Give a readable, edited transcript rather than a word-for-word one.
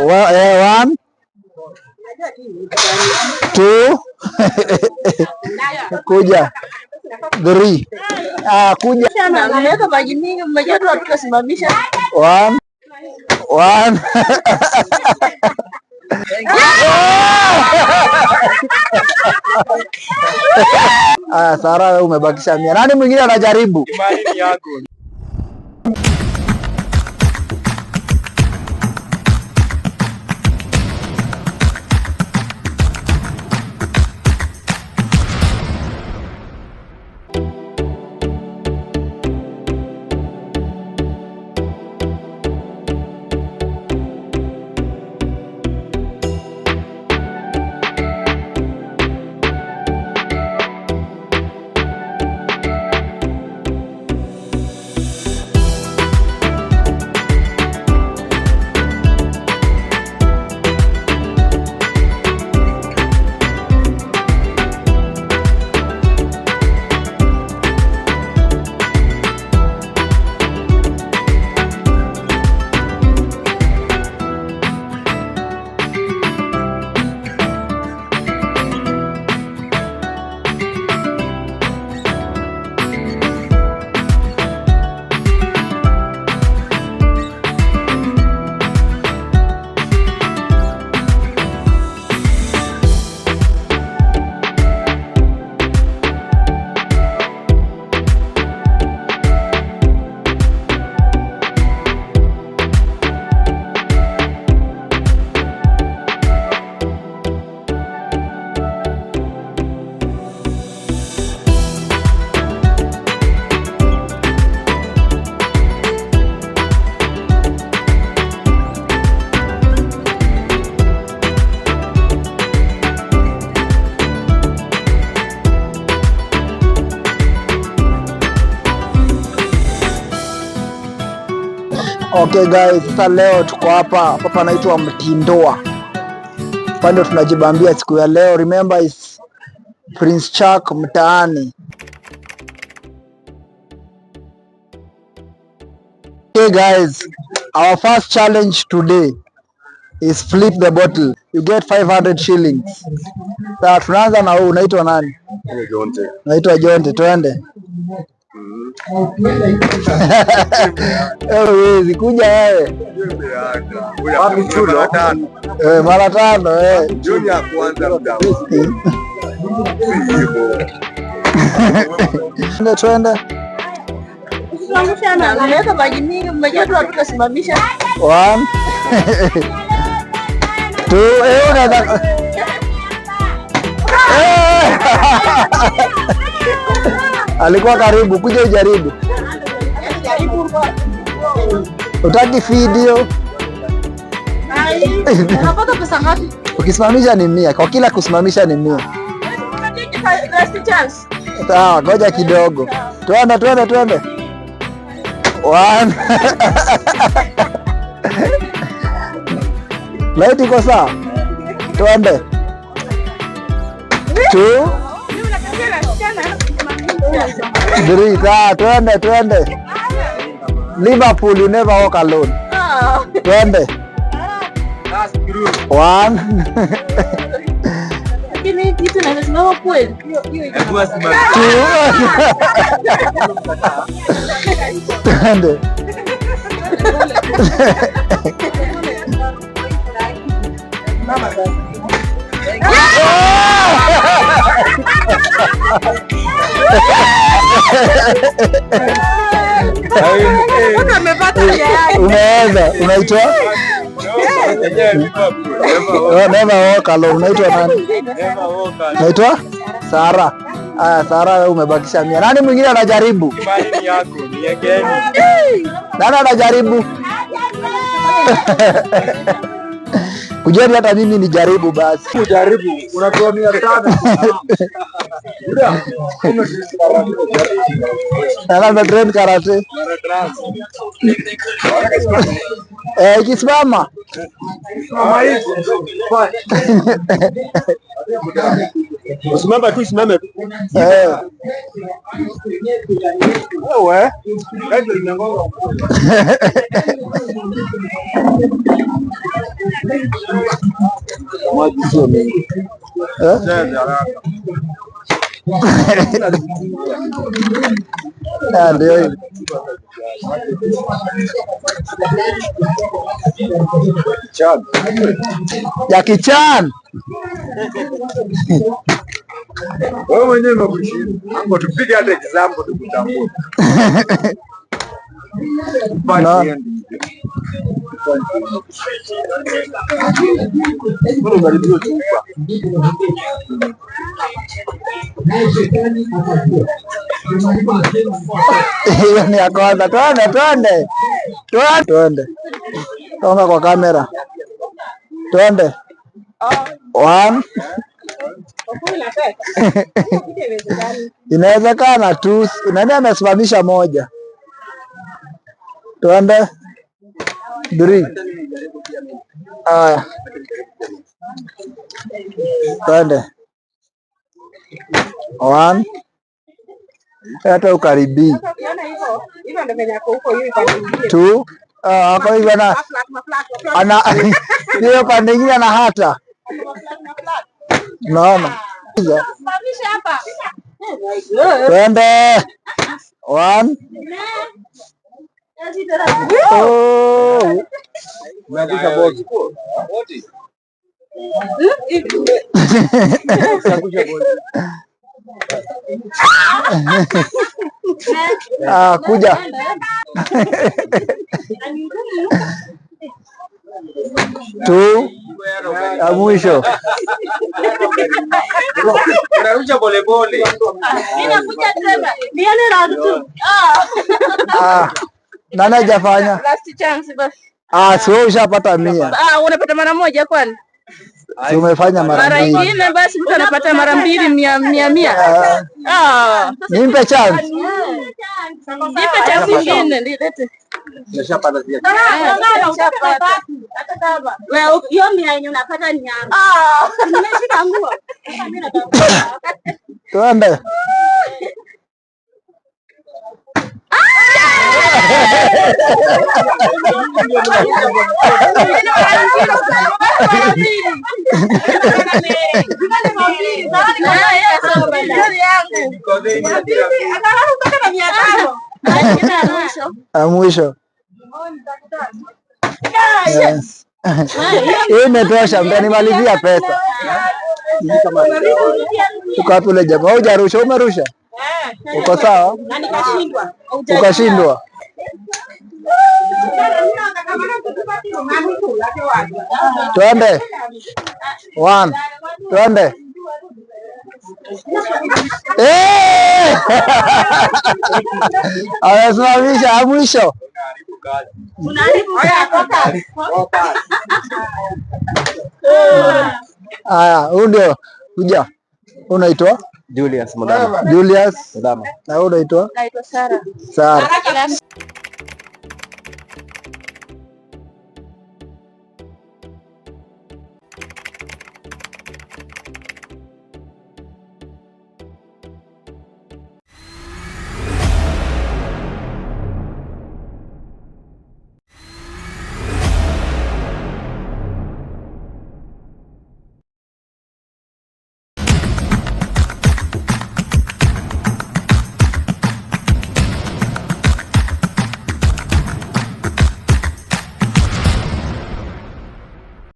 One, two, kuja, three. Ah, kuja. Ameweka maji mingi, mmejua tu hatutasimamisha. One, one. Ah, Sara wewe umebakisha 100. Nani mwingine anajaribu? Okay guys, sasa leo tuko hapa hapa panaitwa Mtindoa. Hapa ndio tunajibambia siku ya leo. Remember is Prince Chuck mtaani. Okay guys, our first challenge today is flip the bottle. You get 500 shillings. Sasa tunaanza na wewe, unaitwa nani? Unaitwa Jonte, twende. Wewe huwezi kuja wewe. Wapi chulo? Eh, mara tano eh. Junior kuanza muda. Twende twende. Ameweka maji mingi, mmejua tu hatutasimamisha. One. Two, eh, unaweza. Eh! Alikuwa karibu, kuja ujaribu. Utaki video? Unapata pesa ngapi? Ukisimamisha ni 100, kwa kila kusimamisha ni 100. Last chance. Sawa, ngoja kidogo. Twende twende twende. One. Light iko sawa? Twende. Two, three, sawa, twende twende. Liverpool, you never walk alone. Twende. One. Lakini kitu inasimama kweli. Two. Twende. Unaweza, unaitwa? Never walk alone. Unaitwa nani? Unaitwa? Sara. Aya, Sara wewe umebakisha 100. Nani mwingine anajaribu? Nani anajaribu? Kujeni hata mimi nijaribu basi. Ujaribu, unapewa 500. Nana train karate. Eh, ikisimama. Usimame tu, simame tu. Eh. Wewe. Kazi inagonga. Maji sio mingi. Eh? Ah, ndio hiyo. Chan. Jackie Chan. Wewe mwenyewe umekushinda. Hapo tupige hata example tukutambue. No. Mbona unaribia chupa? Hiyo ni ya kwanza. Twende, twende. Twende. Twende. Songa kwa kamera. Twende. One. Inawezekana tu. Nani amesimamisha moja? Twende. Three. Aya. Twende. One. Hata ukaribii. Two. Ah, ako hivyo na ana hiyo pande ingine ana hata. Unaona? Twende. One. Oh. Umeangusha box. Usiangushe box. Ah, kuja. Two. Ya mwisho. Unarusha polepole. Ninakuja tena. Nione round two. Ah. Ah. Nani hajafanya? Last chance basi. Ah, si wewe ushapata 100. Ah, unapata mara moja kwani? Si umefanya mara Mara mbili. ingine basi mtu anapata mara mbili mia mia mia. Ah, Ah. nimpe chance. Nipe chance ingine nilete. Umeshapata zile. Hiyo mia yenye unapata ni yangu. Nimeshika nguo. Sasa mimi nataka. Twende. Ya mwisho. Yes. Hii imetosha, mtanimalizia pesa. Uko wapi ule jamaa? Hujarusha, umerusha? Uko sawa? Na nikashindwa. Ukashindwa. Twende. One. Twende. Eh! Amesimamisha ya mwisho. Haya, huyu ndio kuja. Unaitwa Julius Mudama. Julius Mudama. na wewe unaitwa Naitwa Sara. Sara.